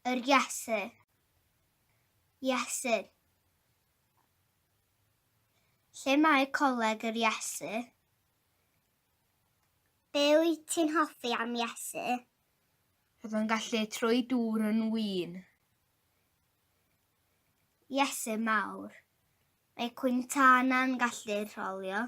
Yr Iesu. Iesu. Lle mae Coleg yr Iesu? Be wyt ti'n hoffi am Iesu? Roedd o'n gallu troi dŵr yn win. Iesu mawr. Mae Quintana'n gallu rholio.